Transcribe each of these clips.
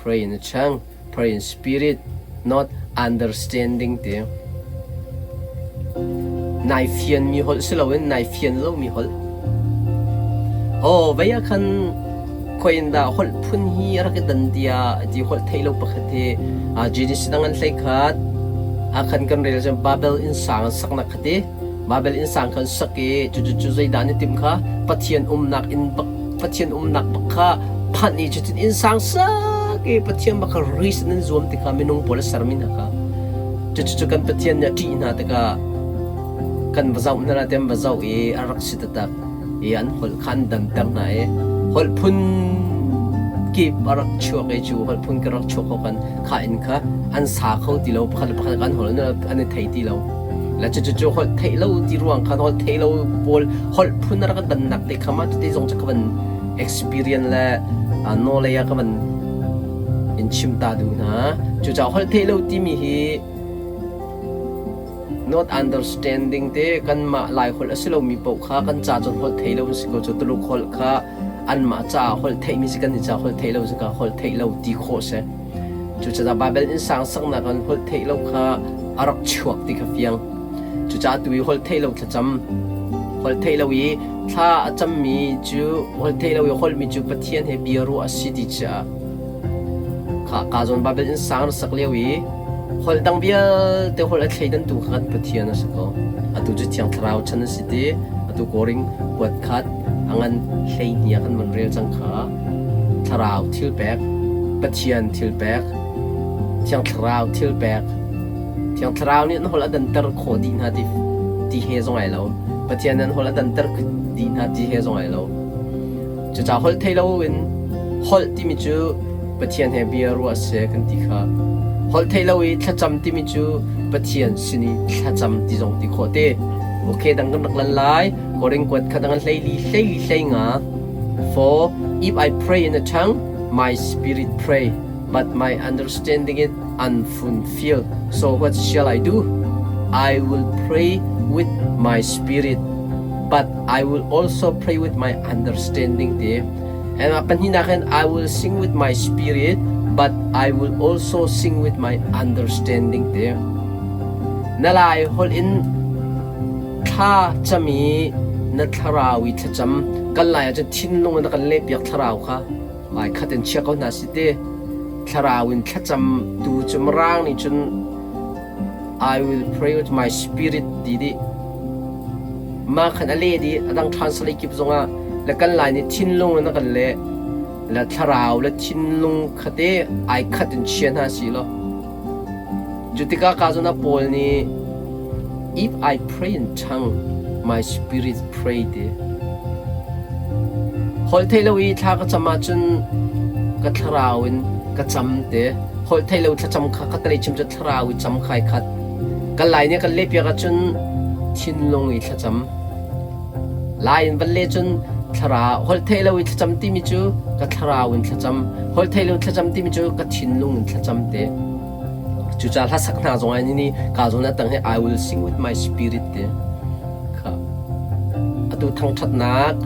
Pray in a tongue, pray in spirit, not understanding ti. Nai fian mi holh si loin nai fian lo mi holh. Oh, vei ah khan khoin dah holh phun hi a rak i dan tiah ti holh theih lo pakhat hi Genesis dang an hlei khat ah khan kan rel cun Babel inn sang an saknak kha ti Babel inn sang khan sak i cucu cu zeidah an i timh kha Pathian umnak inn bak Pathian umnak bak kha phanh i cutin inn sang sak i Pathian bak kha ris in an zuam tikha minung pawl a sermi hna kha cucu cu kan Pathian nih a ṭih hna tikah kan va zoh hna te an va zoh i a rak si taktak i an holh kha an danter hna i holh phun kip a rak chuak i cu holh phun ka rak chuak ko kan kha inn kha an sa kho ti lo pakhat le pakhat kan holh an i thei ti lo le cucu cu holh theih lo ti ruang khan holh theih lo pawl holh phun a rak dannak te kha ma cuti zong cu ka van experience le knowledge ah ka van in chim ta duh hna. Cucaah holh theih lo timi hi not understanding te kanmah Lai holh a si lomi paoh kha kan ca cun holh theih lo an si ko cu Tuluk holh kha anmah caah holh theihmi si kan i ca holh theih lo si ka holh theih lo ti khawh si. Cucaah Baibal innsang saknak in holh theih lo kha a rak chuak ti kha fiang. Cucaah tu i holh theih lo thlacam, holh theih lo i thla a cammi cu holh theih lo i holhmi cu Pathian he bia ruah a si ti caah kha ka zawn Baibal innsang na sak lio i holh dang vialte holh a thleidantu kha kan Pathian a si ko. Atu cu Thiang Thlarau chan a si ti, atu Korin kuat khat a ngan 12 ah kan van rel cang kha. Thlarau thilpek, Pathian thilpek, Thiang Thlarau thilpek. Thiang Thlarau nih an holh a danter khawh dih hna ti, ti he zong ai lo. Pathian nih an holh a danter dih hna ti he zong ai lo. Cucaah holh thei loin holh timi cu Pathian he bia ruah a si kan ti kha. Holh thei lo i thlacam timi cu Pathian sin i thlacam ti zong ti khawh te. Okay, dang kan rak lan lai. Korin kuat kha dang an hleili hleili hlei nga. For if I pray in a tongue, my spirit pray, but my understanding is unfulfilled. So what shall I do? I will pray with my spirit, but I will also pray with my understanding ti. And pahnihnak hin I will sing with my spirit, but I will also sing with my understanding ti. Na lai holh in Thla cam i na thlarau i thlacam kan lai ahcun thinlung in a kan lehpiak thlarau kha ai khat in chia ko hna si ti. Thlarau in thlacam tu cu Mirang nih cun I will pray with my spirit ti dih. Mah khan a leh dih a dang translate kip zongah le kan lai nih thinlung in a kan leh le thlarau le thinlung kha te ai khat in chia hna si law. Cu tikah ka zawn ah Paul nih If I pray in tongue, my spirit pray ti. Holh theih lo i thla ka cam ahcun ka thlarau in ka cam ti. Holh theih lo thlacam kha ka talei chim cu thlarau i cam khai khat. Kan lai nih kan lehpiak ahcun thinlung i thlacam. Lai in van leh cun thlarau holh theih lo i thlacam timi cu ka thlarau in thlacam. Holh theih lo thlacam timi cu ka thinlung in thlacam ti. Cucaah hlasak hna zong ah ni ka zawn ah tang hi I will sing with my spirit ti. Kha. Atu thangṭhatnak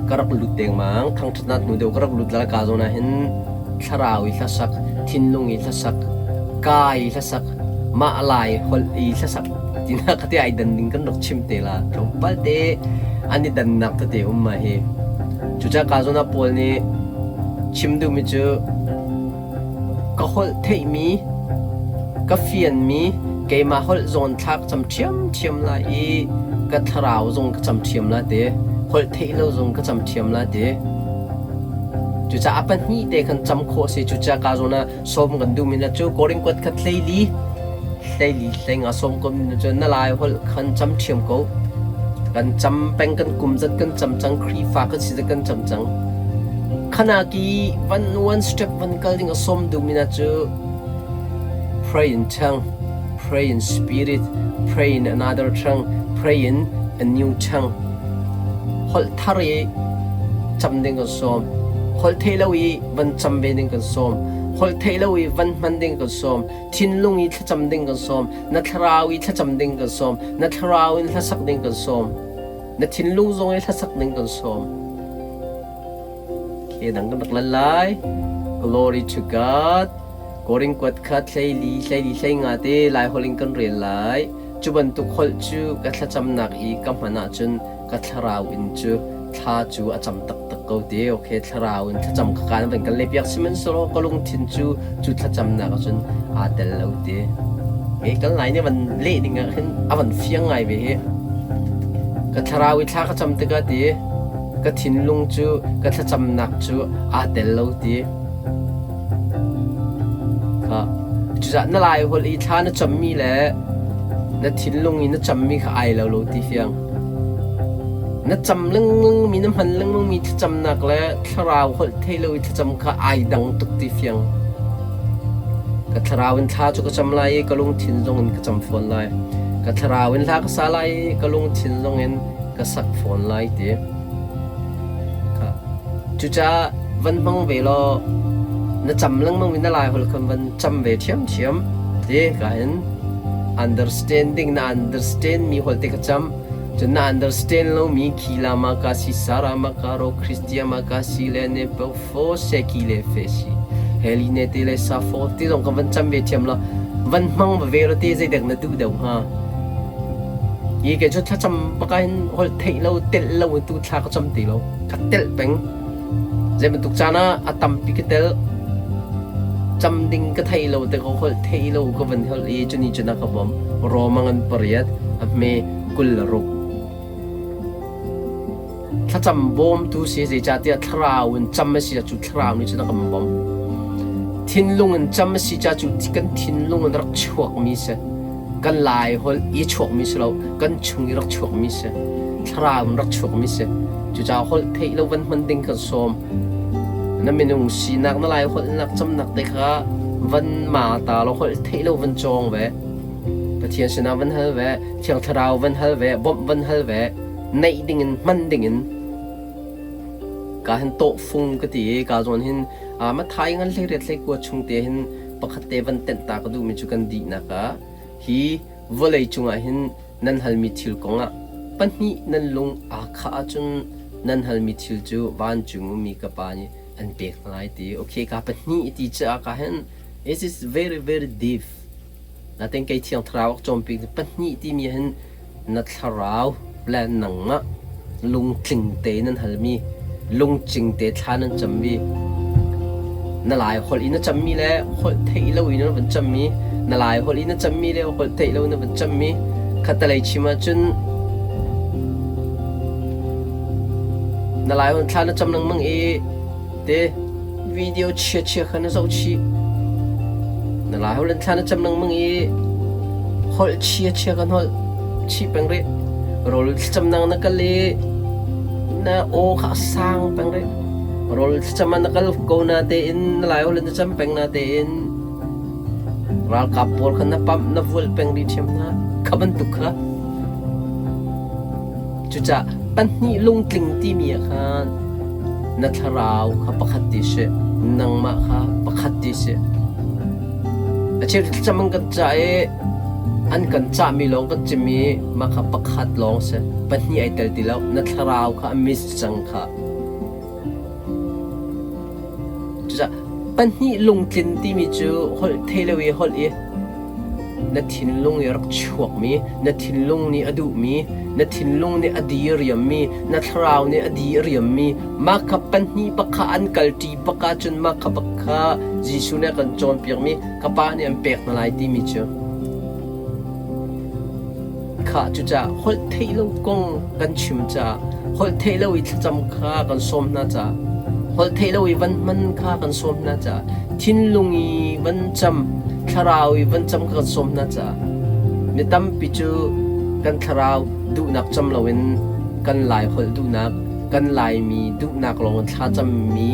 ka rak lut dengmang. Thangṭhatnak hnu deuh ka rak lut la ka zawn ah hin thlarau i hlasak, thinlung i hlasak, ka i hlasak, mah lai holh i hlasak tina ka te ai dan ding kan rak chim te la tlawmpal te an i dannak tete um ma hi cucaah ka zawn ah Paul nih chim duhmi cu ka holh theihmi ka fianmi keimah holh zawn thlak cam ṭhiamṭhiam lai i ka thlarau zong ka cam ṭhiam la te holh theih lo zong ka cam ṭhiam la te cucaah a pahnih te khan cam khawh si cucaah ka zawn ah sawm kan duhmi na cu Korin kuat khat hleili hleili hleinga sawm ko mi cu na lai holh khan cam ṭhiam ko kan cam peng kan kum zat kan cam cang Khrihfa kan si zat kan cam cang khana ki van one step van kal ding a sawm duhmi na cu pray in tongue pray in spirit pray in another tongue pray in a new tongue holh thar i cam ding kan sawm holh thei lo i van cam ve ding kan sawm holh theih lo i van hman ding kan sawm thinlung i thlacam ding kan sawm na thlarau i thlacam ding kan sawm na thlarau in hlasak ding kan sawm na thinlung zong i hlasak ding kan sawm ke dang kan rak lan lai. Glory to God. Korin kuat kha 12, 12, 15 te Laiholh in kan rel lai. Cu bantuk holh cu ka thlacamnak i ka hman ahcun ka thlarau in cu thla cu a cam taktak ko te. Okay, thlarau in thlacam ka kaan van kan lehpiak sihmanhsehlaw ka lungthin cu cu thlacamnak ahcun aa tel lo te. He kan lai nih van leh ding ah khin a van fiang ngai ve hi. Ka thlarau i thla ka cam tikah ti ka thinlung cu ka thlacamnak cu aa tel lo ti. Kha cucaah na lai holh i thla na cammi le na thinlung i na cammi kha ai lo lo ti fiang. Na cam lengmang mi na hman lengmang mi thlacamnak le thlarau holh thei lo i thlacam kha ai dang tuk ti fiang. Ka thlarau in thla cu ka cam lai i ka lungthin zong in ka cam fawn lai. Ka thlarau in hla ka sa lai i ka lungthin zong in ka sak fawn lai ti. Cucaah van hmang ve law na cam lengmang i na Laiholh khan van cam ve ṭhiamṭhiam. Ti ka hin understanding na understand mi holh te ka cam. Cun na understand lomi khi la ma ka si sara ma ka ro Christia ma ka si le ne po fo se ki le fe si heli ne te le sa fo ti zong kan van cam ve thiam la van hmang va ve lo te zeidek na duh deuh hnga. Hi ke cu thlacam baka hin holh theih lo telh lo in tu thla ka cam ti lo. Ka telh peng. Zei bantuk caan ah a tampi ka telh. Cam ding ka thei lo te ka holh thei lo ka van holh i cuni cun a ka bawmh. Roma ngan pariat a hme 26. Thlacam bawmtu si zeicahtiah thlarau in cam a si cu thlarau nih cun a kan bawmh. Thinlung in cam a si ca cu kan thinlung in rak chuakmi si. Kan lai holh i chuakmi si lo, kan chung i rak chuakmi si. Thlarau in rak chuakmi si. Cucaah holh theih lo van hman ding kan sawm. Na minung sinak na lai holh nak camnak te kha van ma ta lo holh theih lo van cawng ve. Pathian sinah van hal ve, Thiang Thlarau van hal ve, bawmh van hal ve, neih dingin hman dingin ka hin tawhfung ka ti i ka zawn hin Matthai ngan 18 hlei chung te hin pakhat te van tenh ta ka duhmi cu kan dihnak ah hi vawlei cungah hin nan halmi thil kongah pahnih nan lung aa khah ahcun nan halmi thil cu vancung ummi ka Pa nih an pek hna lai ti. Okay, ka pahnih ti caah ka hin it is very very deep. Natin kei Thiang Thlarau a cawnpiak pahnih timi hin na thlarau le nangmah lungtling te nan halmi lungcing te thla nan cammi na lai holh in na cammi le holh theih lo in na van cammi na lai holh in na cammi le holh theih lo na van cammi khatalei chim ahcun na lai holh thla na cam lengmang i Te video chia chia kha na zoh chih. Na lai holh in thla na cam lengmang i holh chia chia kan holh chih peng rih. Rawl thlacamnak na kal i na aw kha a sang peng rih. Rawl thlacam ah na kal ko na tein na lai holh in na cam peng na tein ralkap pawl kha na pamh na vual peng rih ṭhiam hna. Kha bantuk kha. Cucaah pahnih lungtling timi ah khan na thlarau kha pakhat ti si, nangmah kha pakhat ti si. A cheu thlacam an kan cah i an kan cahmi lawng kan chim i mah kha pakhat lawng si. Pahnih ai tel ti lo. Na thlarau kha a miss cang kha. Cucaah pahnih lungtlin timi cu holh thei lo i holh i na thinlung i rak chuakmi, na thinlung nih a duhmi, na thinlung nih a diriammi, na thlarau nih a diriammi, mah kha pahnih pakha an kalṭi bak ahcun mah kha bak kha Jesuh nih a kan cawnpiakmi ka Pa nih an pek hna lai timi cu Khah cucaah holh theih lo kong kan chim caah holh theih lo i thlacam kha kan sawm hna caah holh theih lo i van hman kha kan sawm hna caah thinlung i van cam thlarau i van cam kha kan sawm hna caah mi tampi cu kan thlarau duhnak cam loin kan Lai holh duhnak kan Laimi duhnak lawng in thla cammi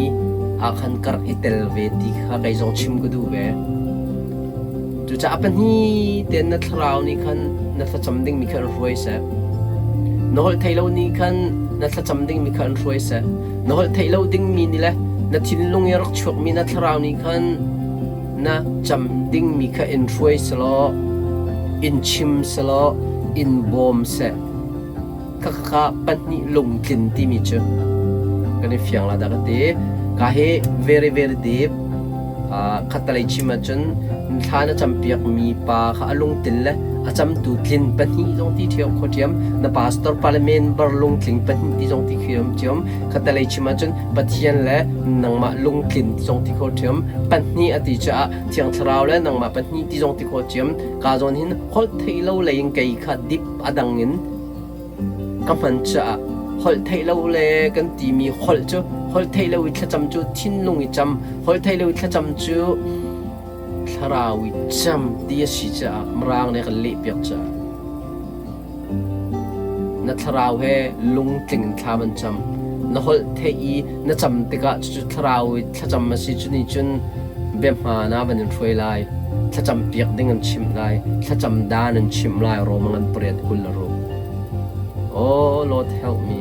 ah khan ka rak i tel ve ti kha kei zong chim ka duh ve. Cucaah pahnih tein na thlarau nih khan na thlacam dingmi kha an hruai seh. Na holh theih lo nih khan na thlacam dingmi kha an hruai seh. Na holh theih lo dingmi nih le na thinlung i rak chuakmi na thlarau nih khan na cam dingmi kha in hruai selaw, in chim selaw, in bawm seh. Khakha pahnih lungtlin timi cu kan i fiang la dah ka ti. Ka hi very very deep. Khattalei chim ahcun thla na campiakmi pa kha a lungtlin le a camtu tlin pahnih zong ti ṭhiam kho ṭhiam, na pastor pa le member lungtling pahnih ti zong ti ṭhiam ṭhiam. Khattalei chim ahcun Pathian le nangmah lungtlin ti zong ti kho ṭhiam. Pahnih a ti caah Thiang Thlarau le nangmah pahnih ti zong ti kho ṭhiam. Ka zawn hin holh theih lo lei in kei kha dip a dang in Ka hman caah holh theih lo le kan timi holh cu holh theih lo i thlacam cu thinlung i cam, holh theih lo i thlacam cu thlarau i cam ti a si caah Mirang nih a kan lehpiak caah na thlarau he lungtling in thla an cam. Na holh theih i na cam tikah cucu thlarau i thlacam a si cu nih cun biahmaan ah van in hruai lai. Thlacam piak ding an chimh lai. Thlacam dan an chimh lai. Rom ngan pariat 26. Oh Lord help me.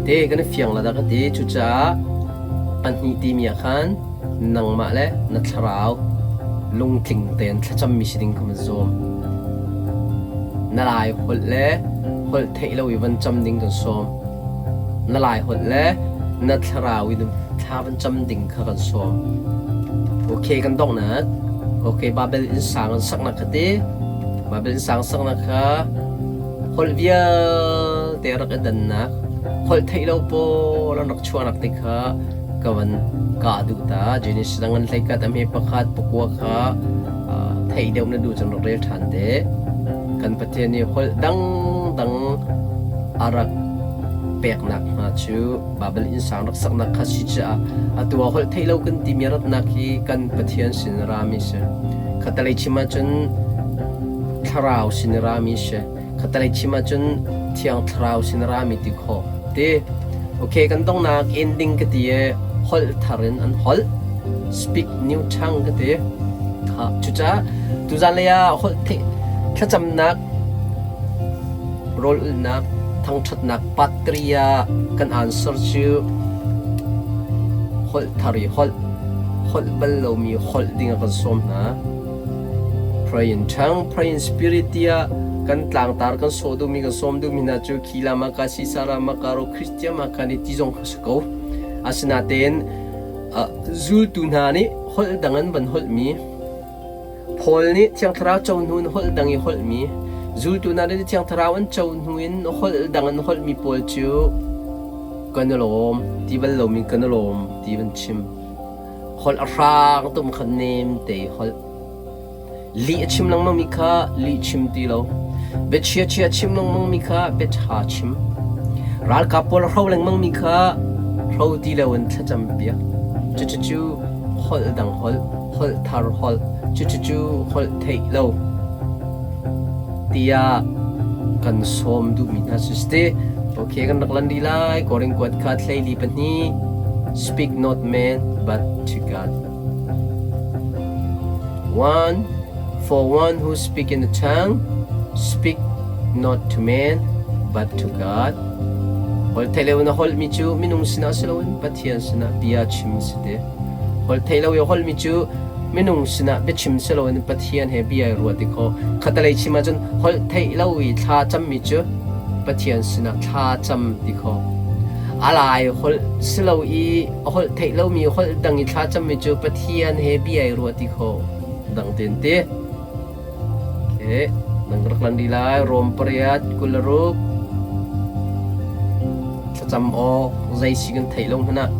Te kan i fiang la dah ka ti. Cucaah pahnih timi ah khan nangmah le na thlarau lungtling tein thlacammi si ding kha van zuam. Na lai holh le holh theih lo i van cam ding kan sawm. Na lai holh le na thlarau i thla van cam ding kha kan sawm. Okay, kan donghnak. Okay, Babel inn sang an saknak kha ti. Babel inn sang saknak kha holh vialte rak i dannak, holh theih lo pawl an rak chuahnak te kha ka van kah duh ta. Genesis dang an hlei kat a hme pakhat pakua kha theih deuh na duh cun rak rel ṭhan te. Kan Pathian nih holh dangdang a rak peknak hna cu Babel innsang rak saknak kha si caah atu ah holh theih lo kan timi ratnak hi kan Pathian sin a rami si. Khatalei chim ahcun thlarau sin a rami si. Khatalei chim ahcun Thiang Thlarau sin a rami ti khawh. Ti. Okay, kan donghnak ending ka ti i holh thar in an holh. Speak new tongue ka ti. Ha, cucaah tuzan lei ah holh theih thlacamnak rawl ulhnak thangṭhatnak patria kan answer cu holh thar i holh holh bal lomi holh ding a kan sawm hna. Pray in tongue, pray in spirit tiah kan tlangtar kan sawh duhmi kan sawm duhmi hna cu Khila maka Sisara maka ro Christian maka nih ti zong kha si ko. Asinain zultu hna nih holh dang an van holhmi Paul nih Thiang Thlarau co hnu in holh dang i holhmi, zultu hna nih Thiang Thlarau an co hnu in holh dang an holhmi pawl cu kan i lawm ti bal lomi kan i lawm ti van chim. Holh a hrang tum kha nem te i holh. Lih a chim lengmangmi kha lih chim ti lo. Bia chia chim lengmangmi kha bia ṭha chim. Ralkap pawl a hro lengmangmi kha hro ti loin thlacam piak. Cucu holh dang holh. Holh thar holh, cucucu holh theih lo tiah kan sawm duhmi hna cu si. Okay, kan rak lan rih lai. Korin kuat kha thleili pahnih. Speak not man, but to God. One, for one who speak in the tongue, speak not to man, but to God. Holh theih lo na holhmi cu minung sinah si loin Pathian sinah bia chim si te. Holh theih lo i holhmi cu minung sinah biachim si loin Pathian he bia i ruah ti khawh. Khatalei chim ahcun holh theih lo i thla cammi cu Pathian sinah thla cam ti khawh. A lai holh si lo i a holh theih lomi holh dang i thla cammi cu Pathian he bia i ruah ti khawh. Dang tein ti. Okay. Nan rak lan dih lai. Rom pariat 26. Thlacam awk zei si kan theih lo hmanh ah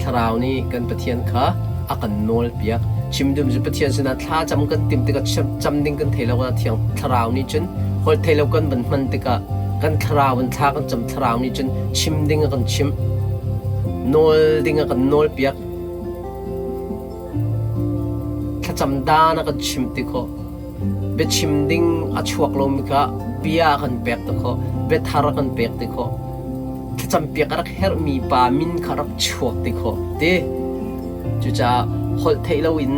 Thlarau nih kan Pathian kha a kan nawl piak. Chim dum cu Pathian sinah thla cam kan tim tikah cam ding kan thei lo ah Thiang Thlarau nih cun holh thei lo kan van hman tikah kan thlarau in thla kan cam Thlarau nih cun chim ding a kan chimh. Nawl ding a kan nawl piak. Thlacam dan a kan chimh ti khawh. Biachim ding a chuak lomi kha bia a kan pek ti khawh. Biathar a kan pek ti khawh. Thlacam piak a rak herhmi pa min kha rak chuak ti khawh. Ti. Cucaah holh theih loin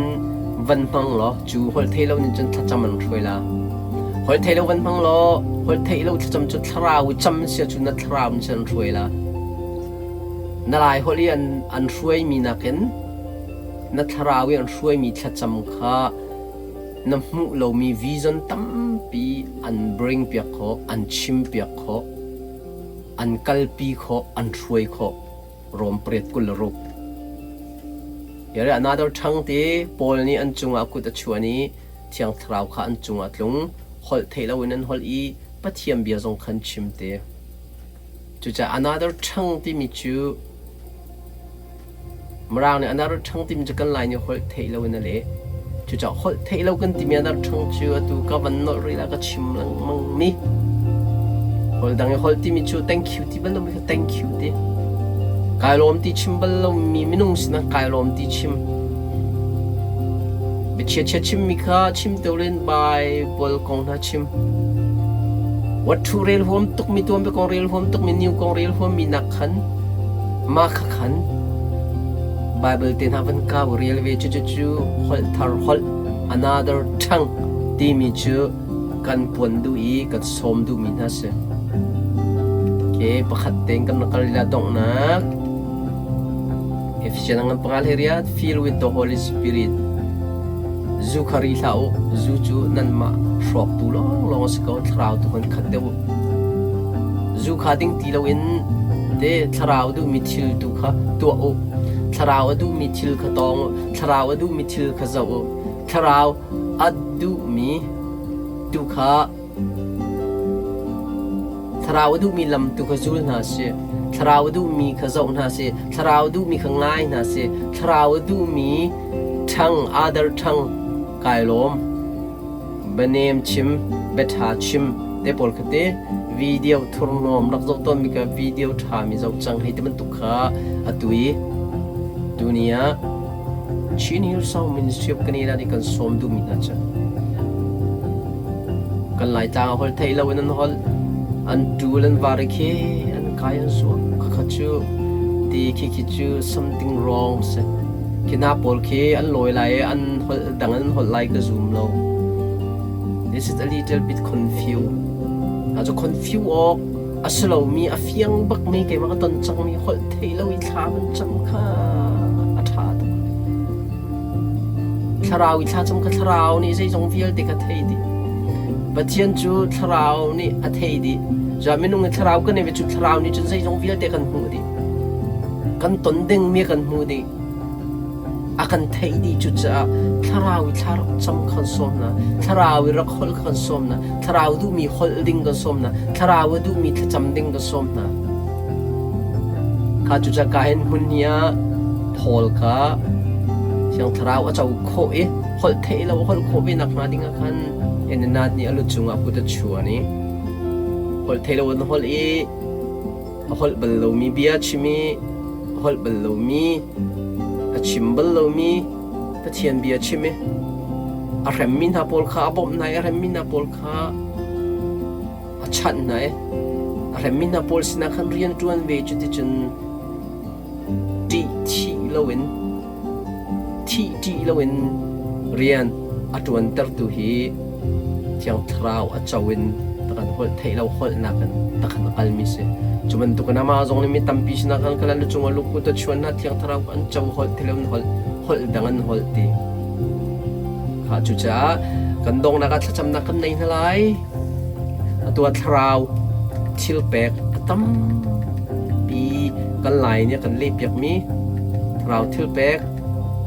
van hmang law cu holh theih lo nih cun thlacam an hruai la. Holh theih lo van hmang law holh theih lo thlacam cu thlarau i cam sia cu na thlarau nih cun an hruai la. Na lai holh i an hruaimi nakin Na thlarau i an hruaimi thlacam kha na hmuh lomi vision tampi an bring piak khawh, an chim piak khawh, an kalpi khawh, an hruai khawh. Rom pariat 26. Yare another tongue ti Paul nih an cungah kut a chuan i Thiang Thlarau kha an cungah tlung. Holh theih loin an holh i Pathian bia zong khan chim te. Cucaah another tongue timi cu Mirang nih another tongue timi cu kan Lai nih holh theih loin a leh. Cucaah holh theih lo kan timi another tongue cu atu ka van nolh rih la ka chim lengmang mi. Holh dang i holh timi cu thank you ti bal lomi kha thank you ti. Kai lawm ti chim bal lomi minung sinah kai lawm ti chim. Biachia chia chimmi kha chim te len Bible kong hna chim. What thu rel huam tukmi tuan bia kong rel huam tukmi new kong rel huammi nak khan mah kha khan Bible te hna van kau rel ve cu cu cu holh thar holh another tongue timi cu kan puan duh i kan sawm duhmi hna si. Okay, pakhat tein kan rak kal la donghnak. Ephesians ngan pangal he riat fill with the Holy Spirit. Zu kha ri hlah u, zu cu nanmah hrawktu lawnglawng a si ko, thlarau tu kan khat deuh u. Zu kha ding ti loin te thlarau duhmi thil tu kha tuah u. Thlarau a duhmi thil kha tawng u. Thlarau a duhmi thil kha zoh u. Thlarau a duhmi tu kha Thlarau a duhmi lam tu kha zul hna sih. Thlarau a duhmi kha zoh hna sih. Thlarau a duhmi kha ngai hna sih. Thlarau a duhmi ṭhang, other ṭhang kai lawm. Bianem chim, biaṭha chim te pawl kha te video thurhnawm rak zoh tawnmi kha video ṭhami zoh cang hei ti bantuk kha atu i tuni ah Chin Hillsong Ministry of Canada nih kan sawm duhmi hna cu kan Laitlang ah holh theih loin an holh, an ṭul an var i khi an kai an zuak. Khakha cu ti khi khi cu something wrong si. Khi hna pawl khi an lawi lai i an holh dang an holh lai ka zum lo. This is a little bit confused. A cu confuse awk a si lomi a fiang bakmi keimah ka ton cangmi holh theih lo i thla van cam kha a ṭha tuk. Thlarau i thlacam kha thlarau nih zeizong vialte kha thei dih. Pathian cu thlarau nih a thei dih. Cun minung i thlarau kan i cu thlarau nih cun zeizong vialte kan hmuh dih. Kan ton dingmi kan hmuh dih. A kan theih dih cucaah thlarau i thla rak cam kha kan sawm hna. Thlarau i rak holh kha kan sawm hna. Thlarau duhmi holh ding kan sawm hna. Thlarau a duhmi thlacam ding kan sawm hna. Kha cucaah ka hin hmun hi ah Paul kha Thiang Thlarau a co khawh i holh theih lo holh khawh ve nakhnga ding ah khan Ananias nih a lu cungah kut a chuan i holh theih lo in holh i a holh bal lomi bia chim i a holh bal lomi a chim bal lomi Pathian bia chim i a hremmi hna pawl kha a bawmh hna i a hremmi hna pawl kha a chanh hna i a hremmi hna pawl sinah khan rian ṭuan ve. Cuticun ṭih thih loin thih ṭih loin rian a ṭuantertu hi Thiang Thlarau a co in takhan holh theih lo holhnak in takhan a kalmi si. Cu bantukin amah zong nih mi tampi sinah khan kal an lucung ah lukut a chuan hna Thiang Thlarau an co holh theih lo in holh holh dang an holh ti. Kha cucaah kan donghnak ah thlacamnak kan nei hna lai. Atu ah thlarau thil pek a tampi kan Lai nih a kan lehpiakmi thlarau thil pek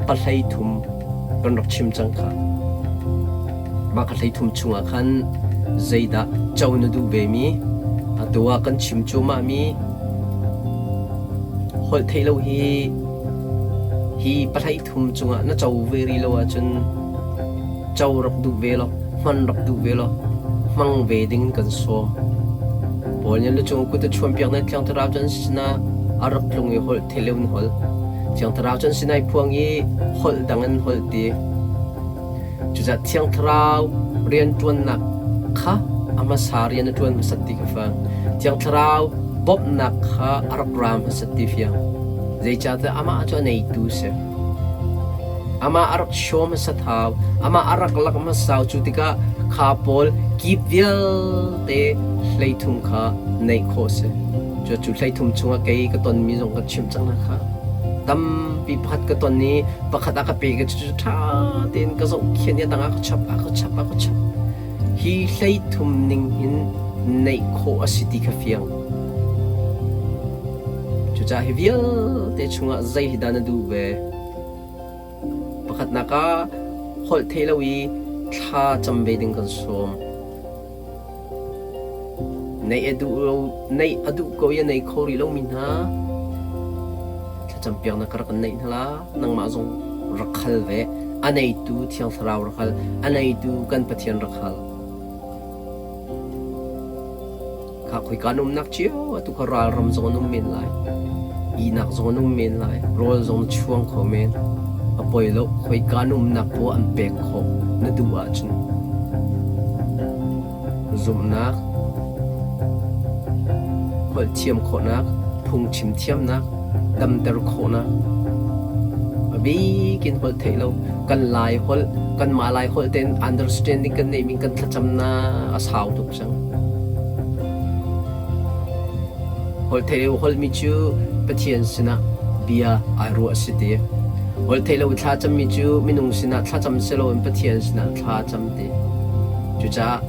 pahlei thum kan rak chim cang kha. Mah ka hlei thum chungah khan zeidah co na duh vemi atu ah kan chim cuahmahmi holh theih lo hi hi pahlei thum cungah na co ve rih lo ahcun co rak duh ve law hman rak duh ve law hmang ve ding kan sawm. Paul nih lucung kut a chuanpiak na Thiang Thlarau cu an sinah a rak tlung i holh theleu in holh. Thiang Thlarau cu an sinah i phuang i holh dang in holh ti. Cucaah Thiang Thlarau rianṭuannak kha a hmasa rian a ṭuan hmasat ti kha fang. Thiang Thlarau bawmhnak kha a rak ra hmasat ti fiang. Zeicahtiah amah cu a neitu si. Amah a rak show hmasat hau. Amah a rak lak hmasa cu tikah kha pawl kip vialte hleithum kha neih khawh si. Cu cu hleithum chungah kei ka tonmi zong ka chimh cang hna kha. Tampi pakhat ka ton i pakhat a ka pe ka cu ṭha tein ka zohkhenh i a dang ah ka chap, a ka chap, a ka chap. Hi hleithum ning hin neih khawh a si ti kha fiang. Cucaah hi vialte chungah zei hi dah na duh ve? Pakhatnak ah holh theih lo i thla cam ve ding kan sawm. Neih a duh lo, neih a duh ko i a nei kho rih lomi hna thlacam piaknak ka rak in neih hna la. Nangmah zong rak hal ve. A neitu Thiang Thlarau rak hal. A neitu kan Pathian rak hal. Kha khoika na umnak cio atu kha ralram zong an um men lai. Ihnak zong an um men lai. Rawl zong na chuang kho men. A poi lo. Khoika na umnak poah an pek khawh na duh ahcun. Zumhnak, holh thiam khawhnak, phungchim thiamnak, damter khawhnak. A bik in holh theih lo. Kan Lai holh, kanmah Lai holh tein understanding kan neihmi kan thlacamnak a sau tuk cang. Holh theih lo holhmi cu Pathian sinah bia ai ruah si ti. Holh theih lo thlacammi cu minung sinah thlacam si loin Pathian sinah thla cam ti. Cucaah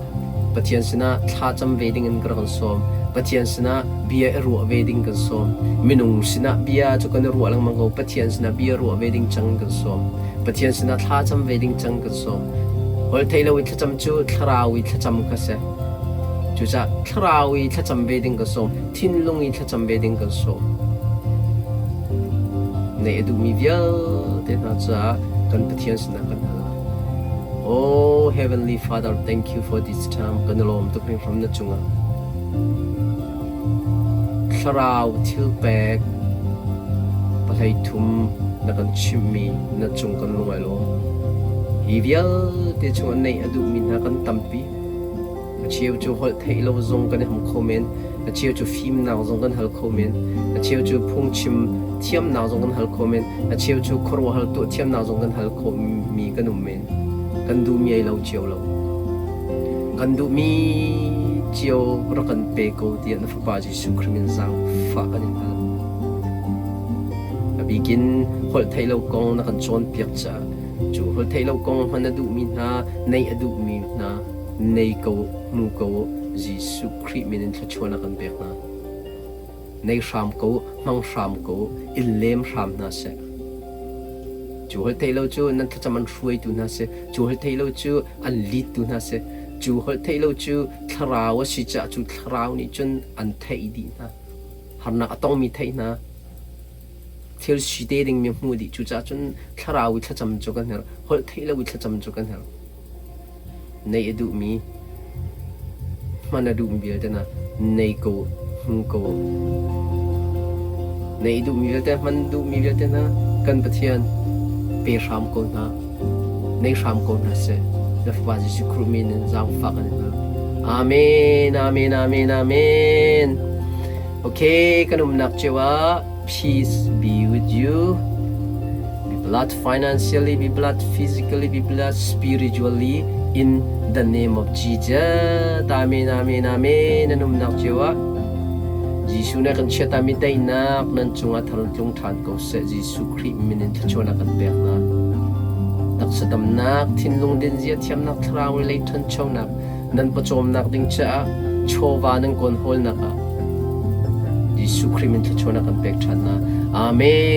Pathian sinah thlacam ve dingin ka rak in sawm. Pathian sinah bia i ruah ve ding kan sawm. Minung sinah bia cu kan i ruah lengmang ko. Pathian sinah bia ruah ve ding cang kan sawm. Pathian sinah thlacam ve ding cang kan sawm. Holh theih lo i thlacam cu thlarau i thlacam kha si. Cucaah thlarau i thlacam ve ding kan sawm, thinlung i thlacam ve ding kan sawm. Neih a duhmi vialte hna caah kan Pathian sinah kan hal. Oh Heavenly Father, thank you for this time. Kan i lawm tuk hringhran na cungah. Thlarau thil pek pahlei thum na kan chimhmi na cung kan lung ai lawm. Hi vialte chungah neih a duhmi hna kan tampi. A cheu cu holh theih lo zong kan i ham kho men. A cheu cu fimnak zong kan hal kho men. A cheu cu phungchim thiamnak zong kan hal kho men. A cheu cu khuaruahhar tuah thiamnak zong kan hal khawhmi kan um men. Kan duhmi ai lo cio lo. Kan duhmi cio rak kan pe ko tiah na Fapa Jesuh Khrih min zaangfah kan in hal. A bikin holh theih lo kong na kan cawnpiak caah cu holh theih lo kong hman a duhmi hna, neih a duhmi hna, nei ko hmu ko Jesuh Khrih min in thluachuah na kan pek hna. Nei hram ko, hmang hram ko, in lem hram hna seh. Cu holh theih lo cu nan thlacam an hruaitu hna si, cu holh theih lo cu an lead tu hna si, cu holh theih lo cu thlarau a si caah cu thlarau nih cun an theih dih hna. Harnak a tongmi theih hna. Thil si te dingmi hmuh dih. Cucaah cun thlarau i thlacam cu kan herh. Holh theih lo i thlacam cu kan herh. Neih a duhmi, hman a duhmi vialte hna nei ko, hmu ko. Neih duhmi vialte, hman duhmi vialte hna kan Pathian pe hram ko hna. Nei hram ko hna seh. Na Fapa Jesuh Khrih min in zaangfah kan in hal. Amen, amen, amen, amen. Okay, kan umnak cio ah peace be with you. Be blessed financially, be blessed physically, be blessed spiritually in the name of Jesus. Amen, amen, amen. Nan umnak cio ah Jesuh nih kan chiatami daihnak nan cungah thar tlung ṭhan ko seh. Jesuh Khrih min in thluachuahnak kan pek hna. Taksa damnak, thinlung dinzia thiamnak, thlarau lei ṭhanchonak, nan pawcawmnak ding caah chawva nan kawn hawlnak ah Jesuh Khrih min thluachuahnak kan pek ṭhan hna. Amen.